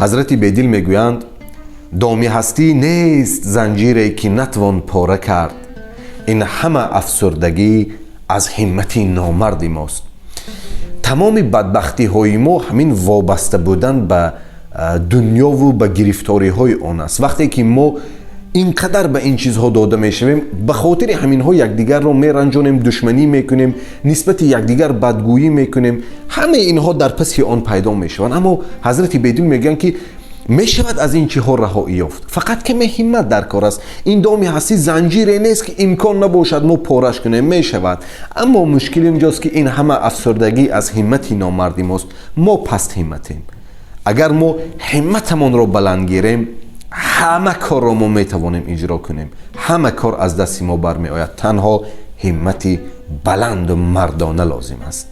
Ҳазрати Бедил мегӯянд: доми ҳастӣ нест занҷире, ки натвон пора кард. Ин ҳама афсурдагӣ аз ҳиммати номарди мост. Тамоми бадбахтиҳои мо ҳамин вобаста будан ба дунёву ба гирифториҳои он аст. Вақте ки мо ин қадар ба ин чизҳо дода мешавем, ба хотири ҳаминҳо якдигарро меранҷонем, душманӣ мекунем, нисбати якдигар бадгӯӣ мекунем. Ҳамаи инҳо дар паси он пайдо мешаванд. Аммо ҳазрати Бедил мегӯянд, ки мешавад аз ин чиҳо раҳоӣ ёфт, фақат каме ҳиммат дар кор аст. Ин доми ҳастӣ занҷире нест, ки имкон набошад мо пораш кунем, мешавад. Аммо мушкил инҷост, ки ин ҳама афсурдагӣ аз ҳиммати номарди мост. Мо пастҳимматем. Агар мо ҳимматамонро баланд гирем, ҳама корро мо метавонем иҷро кунем, ҳама кор аз дасти мо бармеояд. Танҳо ҳиммати баланду мардона лозим аст.